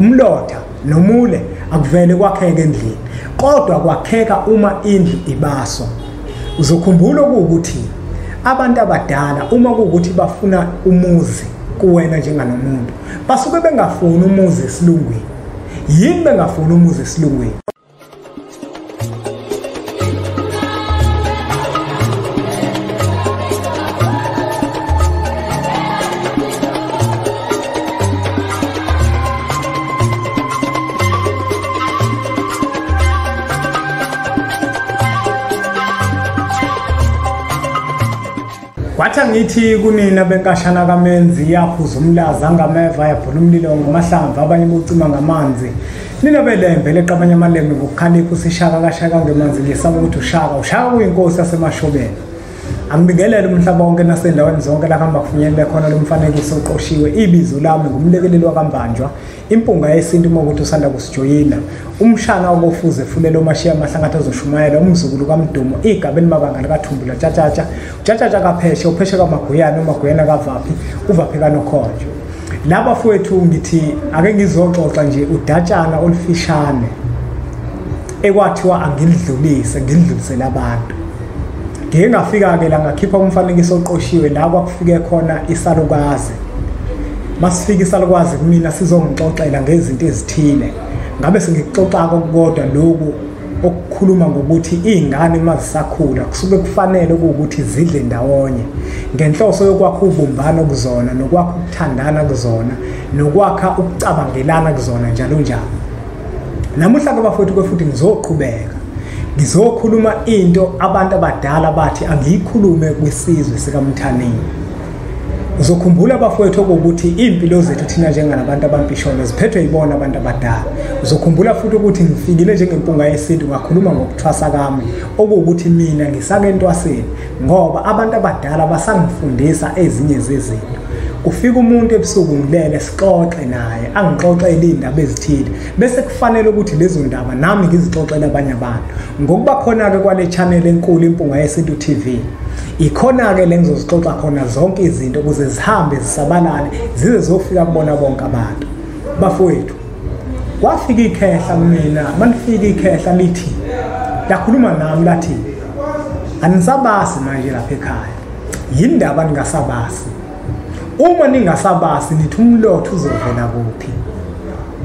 Umlotha nomule akuvele kwakheka endlini, kodwa kwakheka uma indlu ibaswa. Uzokhumbula ukuthi abantu abadala uma kuwukuthi bafuna umuzi kuwena njenganomuntu, basuke bengafuni umuzi esilungwini. Yini bengafuni umuzi esilungwini? Kwathi ngithi kunina benkashana kaMenzi, yaphuza umlaza angameva, yabhula umlilo ngamahlamvu, abanye bocima ngamanzi. Nina belembe leqabanye amalembe ngokukhalipha usishaka kashaka ngemanzi, ngisaba ukuthi ushaka kuyinkosi yasemashobeni. Angibingelele umhlaba wonke nasendaweni zonke la hamba kufinyelele khona lo mfanekiso oqoshiwe. Ibizo lami ngumlekeleli wakaMbanjwa, impunga yesintu uma ukuthi usanda kusijoyina, umshana okofuze fulelo mashiya amahlangatho azoshumayela, umzukulu kaMdumo, igaba elimabanga likaThumbula tshatshatsha, utshatshatsha kapheshe, upheshe kaMaguyana, uMaguyana kaVaphi, uVaphi kaNokhonjo. Laba fowethu ngithi ake ngizoxoxa nje udatshana olufishane ekwathiwa angilidlulise, ngilidlulisele abantu. Ngike ngafika-ke la ngakhipha umfanekiso oqoshiwe la kwakufike khona isalukazi. Masifika isalukazi kumina sizongixoxela ngezinto ezithile. Ngabe sengikuxoxa kodwa lokhu okukhuluma ngokuthi iy'ngane uma zisakhula kusuke kufanele ukuthi zidle ndawonye ngenhloso yokwakha ubumbano kuzona, nokwakha ukuthandana kuzona, nokwakha ukucabangelana kuzona, njalo njalo. Namuhla-ke bafowethu futhi ngizoqhubeka ngizokhuluma into abantu abadala bathi angiyikhulume kwisizwe sikaMthaniya. Uzokhumbula bafowethu ukuthi impilo zethu thina njenganabantu abampisholo ziphethwe yibona abantu abadala. Uzokhumbula futhi ukuthi ngifikile njengempunga yesintu ngakhuluma ngokuthwasa kami, okuwukuthi mina ngisake entwaseni ngoba abantu abadala basangifundisa ezinye zezinto. Kufika umuntu ebusuku ngilele sixoxe naye, angixoxele indaba ezithile, bese kufanele ukuthi lezo ndaba nami ngizixoxele abanye abantu. Ngokuba khona-ke kwale channel enkulu Impunga Yesintu TV, ikhona-ke le ngizozixoxa khona zonke izinto ukuze zihambe zisabalale zize zofika kubona bonke abantu. Bafowethu, kwafika ikhehla kumina, malifika ikhehla lithi, lakhuluma nami lathi, anisabasi manje lapha ekhaya, yindaba ningasabasi? Uma ningasabasi nithi umlotha uzovela kuphi?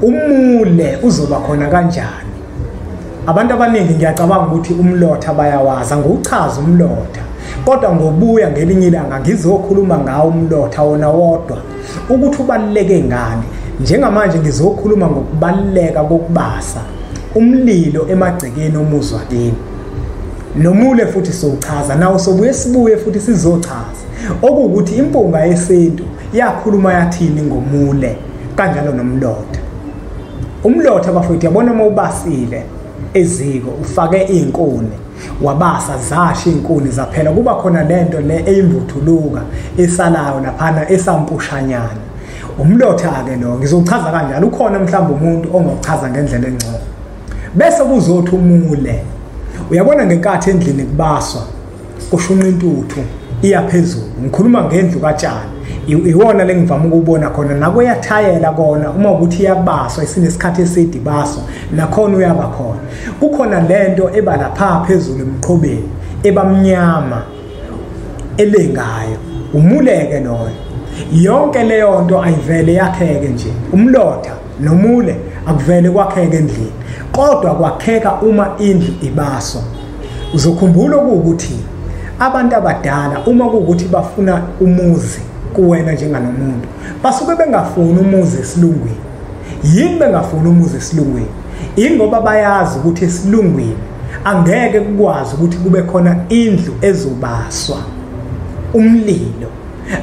Umule uzoba khona kanjani? Abantu abaningi ngiyacabanga ukuthi umlotha bayawaza, ngokuchaza umlotha, kodwa ngobuya ngelinye ilanga ngizokhuluma ngawo umlotha wona wodwa ukuthi ubaluleke ngani. Njengamanje ngizokhuluma ngokubaluleka kokubasa umlilo emagcekeni omuzi wakini. Nomule futhi sowuchaza nawo, sobuye sibuye futhi sizochaza okuwukuthi impunga yesintu yakhuluma yathini ngomule kanjalo nomlotha. Umlotha bafowethu, yabona uma ubasile eziko ufake iy'nkuni wabasa zasha iy'nkuni zaphela, kuba khona lento le eyimvuthuluka esalayo laphana esampushanyana. Umlotha-ke lo ngizochaza kanjalo, ukhona mhlawumbe umuntu ongakuchaza ngendlela engcono. Bese kuzothi umule, uyabona ngenkathi endlini kubaswa kushunqa intuthu iya phezulu, ngikhuluma ngendlu katshani, iwona lengivama ukubona khona, nakuyathayela kona uma ukuthi iyabaswa isinesikhathi eside baswa nakhona uyaba khona. Kukhona lento eba lapha phezulu emqhobeni ebamnyama elengayo, umuleke loyo. Yonke leyo nto ayivele yakheke nje. Umlotha nomule akuvele kwakheke endlini, kodwa kwakheka uma indlu ibaswa. Uzokhumbula ukuthi abantu abadala uma kuwukuthi bafuna umuzi kuwena njenganomuntu, basuke bengafuni umuzi esilungwini. Yini bengafuni umuzi esilungwini? Ingoba bayazi ukuthi esilungwini angeke kukwazi ukuthi kube khona indlu ezobaswa umlilo,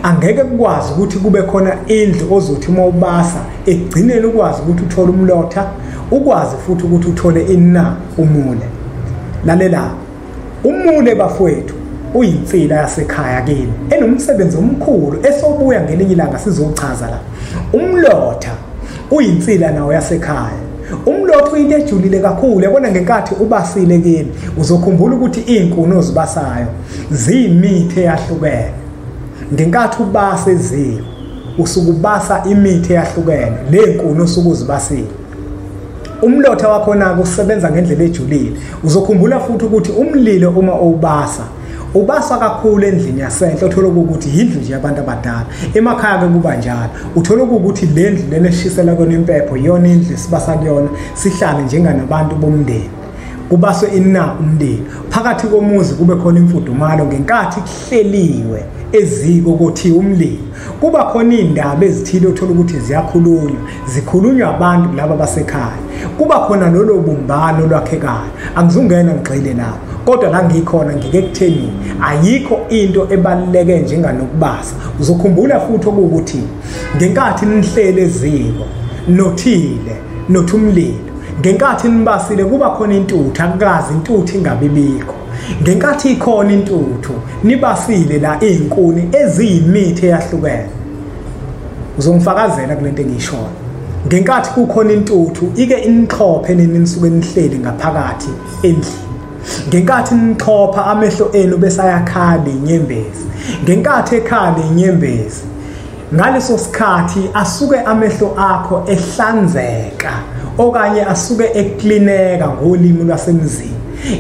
angeke kukwazi ukuthi kube khona indlu ozothi uma ubasa ekugcineni ukwazi ukuthi uthole umlotha, ukwazi futhi ukuthi uthole ina umule. Lalela, umule bafowethu uyinsila yasekhaya kini enomsebenzi omkhulu esobuya ngelinye ilanga sizochaza la. Umlotha uyinsila nawo yasekhaya. Umlotha uyinto ejulile kakhulu. Yabona ngenkathi ubasile kini uzokhumbula ukuthi iy'nkuni ozibasayo ziyimithi eyahlukene. Ngenkathi ubasa eziko usukubasa imithi eyahlukene lenkuni osukuzibasile. Umlotha wakhona kusebenza ngendlela ejulile. Uzokhumbula futhi ukuthi umlilo uma owubasa ubaswa kakhulu endlini yasenhla, uthola ukuthi yindlu nje yabantu abadala. Emakhaya ke kuba njalo, uthola ukuthi le ndlu lena eshisela kuyona impepho iyona indlu esibasa kuyona, sihlale njenganabantu bomndeni. Kubaswe ina umlilo phakathi komuzi, kube khona imfudumalo ngenkathi kuhleliwe eziko kothi umlilo. Kuba khona indaba ezithile uthola ukuthi ziyakhulunywa, zikhulunywa abantu laba basekhaya. Kuba khona lolo bumbano lwakhekayo. Angizungena ngigxile lapho, kodwa la ngikhona ngike kutheni ayikho into ebaluleke njenganokubasa. Uzokhumbula futhi ukuthi ngenkathi nihlele eziko nothile nothi umlilo, ngenkathi nibasile kuba khona intuthu, akukazi intuthu ingabibikho. Ngenkathi ikhona intuthu nibasile la izinkuni eziyimithi eyahlukene. Uzongifakazela kulento engiyishoyo. Ngenkathi kukhona intuthu ike inixhophe nini nisuke nihleli ngaphakathi endlini. Ngenkathi nixhopha amehlo enu bese ayakhala inyembezi. Ngenkathi ekhala inyembezi, ngaleso sikhathi asuke amehlo akho ehlanzeka okanye asuke eklineka ngolimi lwasemzini.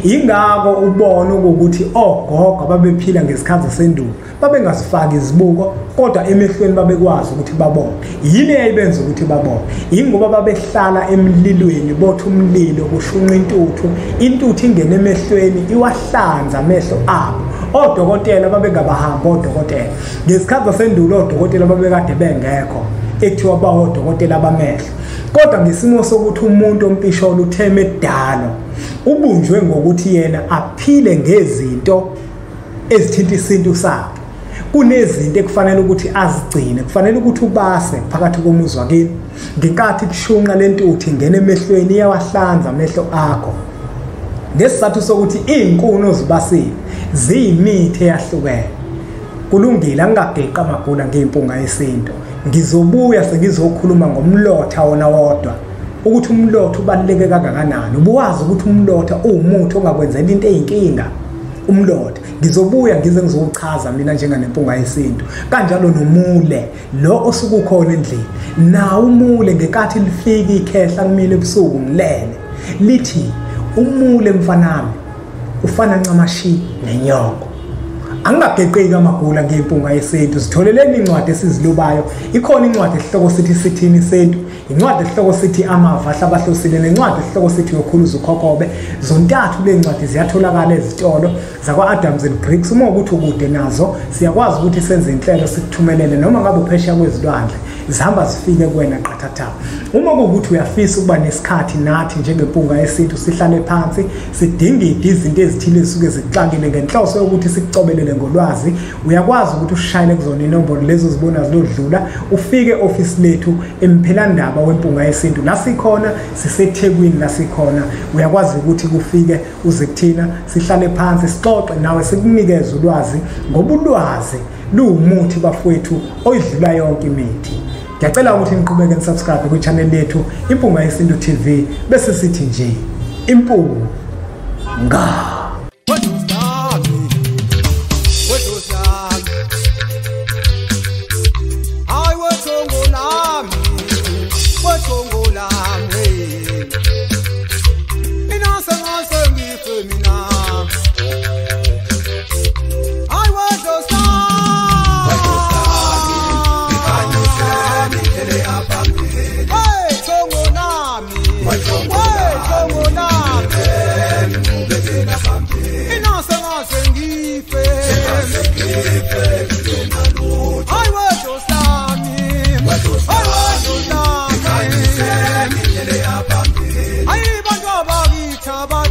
Ingakho ubona ukuthi ogogo ababephila ngesikhathi sendulo babengazifaki izibuko, kodwa emehlweni babekwazi ukuthi babone. Yini eyayibenza ukuthi babone? Ingoba babehlala emlilweni, botha umlilo kushunqa intuthu, intuthu ingene emehlweni iwahlanza amehlo abo. Odokotela babengabahamba odokotela ngesikhathi sendulo, odokotela babekade bengekho ekuthiwa bawodokotela bamehlo. Kodwa ngesimo sokuthi umuntu ompisholo utheme edalo ubunjwe ngokuthi yena aphile ngezinto ezithinta isintu sakhe, kunezinto ekufanele ukuthi azigcine, kufanele ukuthi ubase phakathi komuzi wakini. Ngenkathi kushunqa lentuthu ingena emehlweni iyawahlanza amehlo akho, ngesizathu sokuthi izinkuni ozibasile ziyimithi eyahlukene. Kulungile, angingageqi amagula ngeyimpunga yesintu. Ngizobuya sengizokhuluma ngomlotha wona wodwa, ukuthi umlotha ubaluleke kangakanani. Ubuwazi ukuthi umlotha uwumuthi ongakwenzela into eyinkinga. Umlotha ngizobuya ngize ngizowuchaza mina njenganempunga yesintu. Kanjalo nomule lo osukukhona endlini, nawo umule ngenkathi lifika ikhehla kumina ebusuku ngilele, lithi umule mfanami ufana ncamashi nenyongo. Angingageqeki amagula ngeyimpunga yesintu. Zitholeleni incwadi esizilobayo. Ikhona incwadi esihloko sithi sithini isintu, incwadi esihloko sithi amava ahlabahlosile, nencwadi esihloko sithi yokhuluza ukhokhobe. Zontathu le ncwadi ziyatholakala ezitolo zakwa-Adams and Briggs. Uma ukuthi ukude nazo, siyakwazi ukuthi senze inhlelo sikuthumelele noma ngabe uphesheya kwezilwandle, zihamba zifike kuwena qathatha. Uma kuwukuthi uyafisa ukuba nesikhathi nathi njengempunga yesintu, sihlale phansi sidingide izinto ezithile ezisuke zikuxakile ngenhloso yokuthi sikucobelele ngolwazi, uyakwazi ukuthi ushayele kuzona inombolo lezo zibona zilodlula, ufike office lethu emphelandaba wempunga yesintu. La sikhona siseThekwini, la sikhona uyakwazi ukuthi kufike uze kuthina, sihlale phansi sixoxe nawe, sikunikeze ulwazi, ngoba ulwazi luwumuthi bafowethu oyidlula yonke imithi. Ngiyacela ukuthi niqhubeke nisubscribe kwi-channel yethu Impunga Yesintu TV, bese sithi nje impunga. Ay, bantu abakithi.